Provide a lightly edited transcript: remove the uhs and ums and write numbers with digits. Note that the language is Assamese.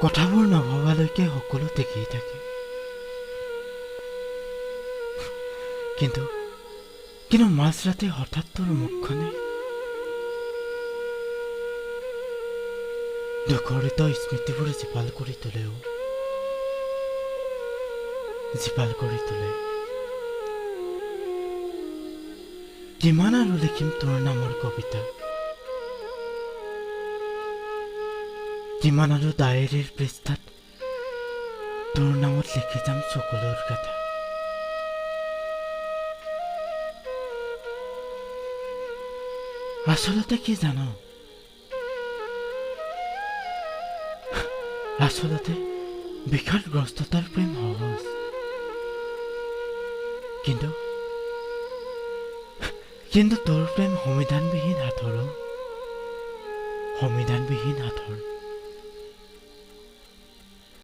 কথাবোৰ নভবালৈকে সকলো ঠিকেই থাকে, কিন্তু কিন্তু মাজৰাতি হঠাৎ তোৰ মুখখনে দুখৰিত স্মৃতিবোৰ জীপাল কৰি তোলেও, জীপাল কৰি তোলে। কিমান আৰু লিখিম তোৰ নামৰ কবিতা, কিমান আৰু ডায়েৰীৰ পৃষ্ঠাত তোৰ নামত লিখি যাম চকুলোৰ কথা। আচলতে কি জান, আচলতে বিষাদগ্ৰস্ততাৰ প্ৰেম সহজ, কিন্তু কিন্তু তোৰ প্ৰেম সমিধানবিহীন সাঁথৰ, সমিধানবিহীন সাঁথৰ।